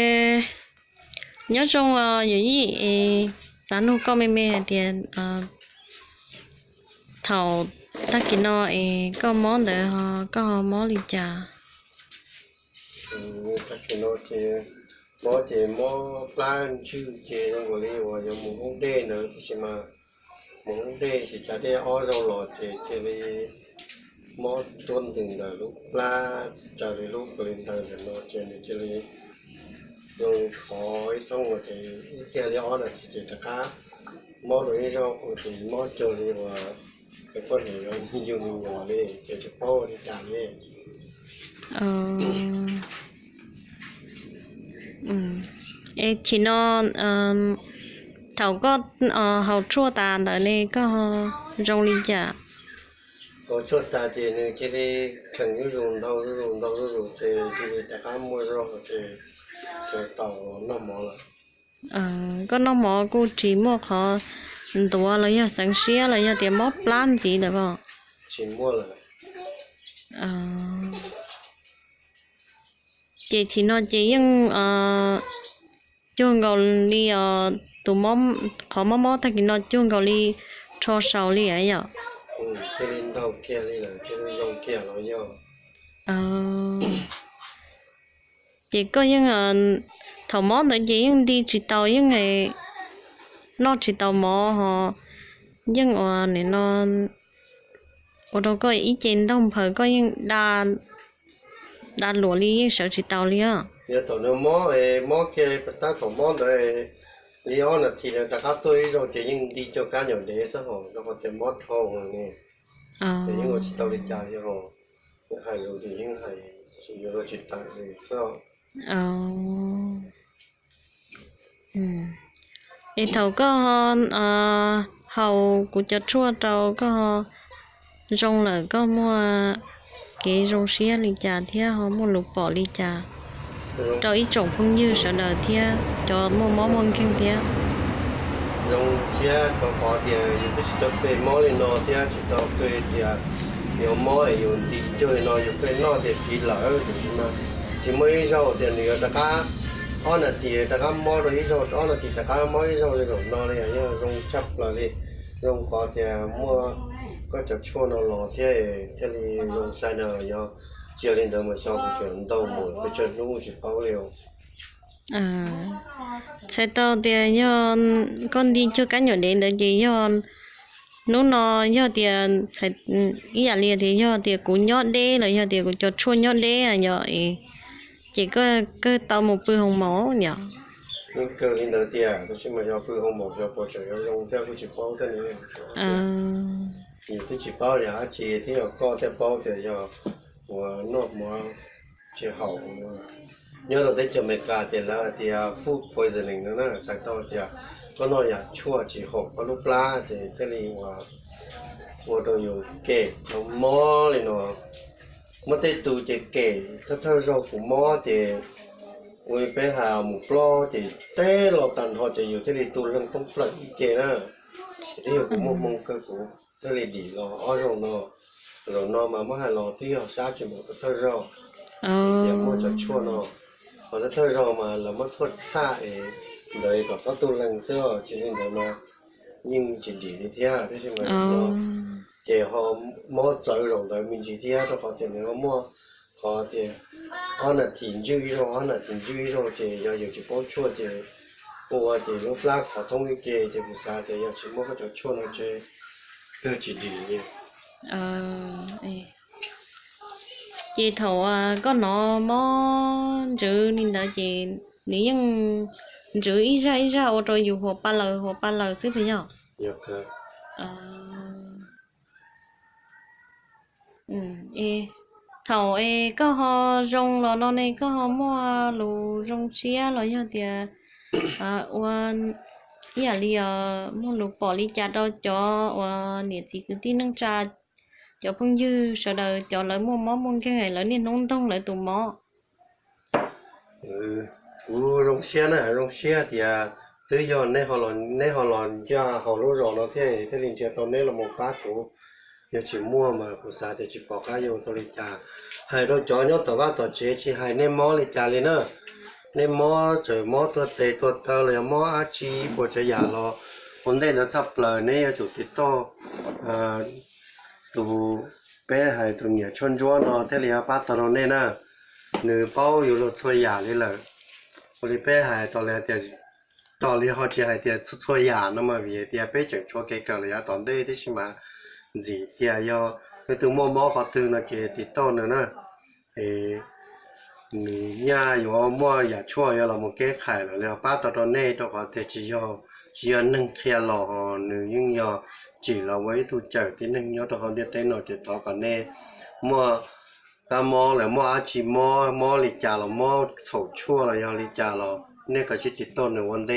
Es, nyob zoo yawm yij, es xav nug koj me me hais tias thaum tag kis no es koj mob ntawd ho koj ho mob li cas? Tag kis no ces mob ces mob plab ntswj ces zoo nkaus li uas yuav mus hoob dej ntawd tab sis mas mus hoob dej sis cas dej ob zaug los ces cia li mob tuab ntws ntawm lub plab raws li lub kos li ntawd ntawm no ces nws cia li zoo khov ib thooj ces ib pliag li ob nas this ces rov qab mob dua ib zaug ces mob cuag li uas poj niam yuav yug me nyuam li ces tsis paub ua li cas li. Es chim no thaum koj haus tshuaj tas ntawd ne koj zoo li cas? Haus tshuaj tas ces nws cia li kheev zuj zus ntau zuj zus ntau zuj zus ces cia li rov qab muaj zog ces sawv tau noj mov lawm. Koj noj mov kuj tsis muaj qhov ntuav los yog xeev siab los yog tias mob plab ntxiv lawm os? Tsis muaj lawm. Ces chim no ces yeej cuag nkaus li tus, qhov mob mob tag kis no cuag nkaus li rho saud li yom? Cia li ntau kiag li lawm, cia li zoo kiag los yog. Ces koj yeej, thaum mob ntawd ces yeej nti tsis tau, yeej noj tsis tau mov ho yeej ua nim no ua rau koj ib ce ntaug nphaws, koj yeej da luam li yeej sawv tsis tau li os. Yog thaum nws mob, mob kiag tab thaum mob ntawd li ob nas this nws rov qab tuaj ib zaug ces yeej nti cuag kab nyuam dev xwb hos rau qhov tias mob dhau ne. Ces yeej ua tsis tau li cas li hos, hais lus ces yeej hais yuav luag tsis tawm li xwb. Es thaum koj haus kuv cov tshuaj rau koj zoo lawm koj muaj kev zoo siab li cas thiab ho muaj lus pom li cas rau ib tsoom phooj ywg sawv daws thiab cov muaj mob muaj nkeeg thiab? Zoo siab rau qhov tias yus twb tsis tau pheej mob li no thiab tsis tau pheej tias yuav mob es yus nti cuag li no, yus pheej noj tias phiv lawm tiam sis mas tsis muaj ib zaug tias nws yuav rov qab, ob nas this rov qab mob rau ib zaug, ob nas this rov qab mob ib zaug li zaum no li, yog zoo tshaj plaws li. Zoo qhov tias muaj koj cov tshuaj no los thiab thiaj li zoo sai no yog. Tsis yog li ntawd mas xyov kuv tseem ntaug mus pes tsawg hnub tsis paub li. Txhais tau tias yog koj nti cuag kab nyuam dev ntawd ces yog hnub no yog tias ib yam li tias yog tias kuv nyob deb los yog tias kuv cov tshuaj nyob deb yom, ces kawg tau mus pw hoo maum yom. Yeej kawg li ntawd tiag, tab sis mas yog pw hoo maum xyov puas tseem yuav zoo thiab kuj tsis paub thiab ne. Yus twb tsis paub yog dab tsi thiab yog koj thiaj paub tias yog uas noj mov tsis haum. Nyob rau teb chaws Amelikas ces lawv hais tias food poisoning no na, txhais tau tias koj noj yam tshuaj tsis haum koj lub plab ces thiaj li ua rau yus kem tau mob li no. Muaj tej tus ces kem thawj thawj zaug kuv mob ces ua li peb hais mus plob ces teb los tag nrho ces yus thiaj li tu leeg thoob plaws ib ce na. Ces twb yog kuv muaj hmoo kawg kuv thiaj li dim los ob zaug no. Zaum no mas muab hais los twb yog sab tsis npaum thawj thawj zaug. Tias muaj cov tshuaj no, ho thawj thawj zaug mas lawv muab tshuaj txhaj es ntawd kom txhob tu leeg xwb, tsis li ntawd mas yeej tsis dim li thiab. Tab sis mas zaum no ces ho mob txawv zaum ntawd me ntsis thiab rau qhov tias nws ho muaj qhov tias ob nas this ntswj ib zaug, ob nas this ntswj ib zaug ces yog yus tsis paub tshuaj ces ua ces lub plab khov thoob ib ce ces kuv xav tias yog tsis muaj koj cov tshuaj no ces kawg tsis dim li. Ces thaum koj hnov mob ntsws li ntawd ces nws yeej ntsws ib zaj ib zaj ua rau yus huas pa lawm huas pa lawm xwb puas yog? Thaum es koj ho zoo los no ne koj ho muaj lus zoo siab los yog tias ua ib yam li muaj lus pom li cas rau cov uas niam txiv kwv tij neej tsa, cov phooj ywg sawv daws cov lawv muaj mob muaj nkeeg lawv niaj hnub ntoog lawv tus mob? Kuv zoo siab na, zoo siab tias twb yog neb ho los ncaj hauv lub zos no thiab thiaj li nrhiav tau neb los mus pab kuv. Yog tsis muaj mas kuv xav tias tsis pom qab yuav ua tau li cas. Hais rau cov nyob tom vaj tom tsev tsis hais nej mob li cas li na, nej mob txawm mob tuag tes tuag taw los yog mob dab tsi puas tsav yam los ua ntej ntawd tshaj plaws nej yuav tsum tiv tauj tus, peb hais tus niam tshuaj ntsuab no thiaj li ho pab tau rau nej na. Nws paub yuav luag txhua yam li lawm. Ua li peb hais tas li tias, tas li ho tsis hais tias txhua txhua yam no mas vim tias peb tseem tshuav kev kawm los yav tom ntej tib si mas ntxim tias yog leej twg muaj mob qhov twg no ces tiv tauj nws na. Es nws nyaj yuav muaj yam tshuaj yuav los mus keb qhais lawm li ho pab tau rau nej rau qhov tias tsis yog, tsis yog neeg qhia los, nws yeej yog tsim los ua ib tug cawm tib neeg nyob rau hauv ntiaj teb no ces thov kom nej muaj kab mob los muaj dab tsi mob, mob li cas los mob txhaum tshuaj los yog li cas los nej kom sib tiv tauj nws ua ntej.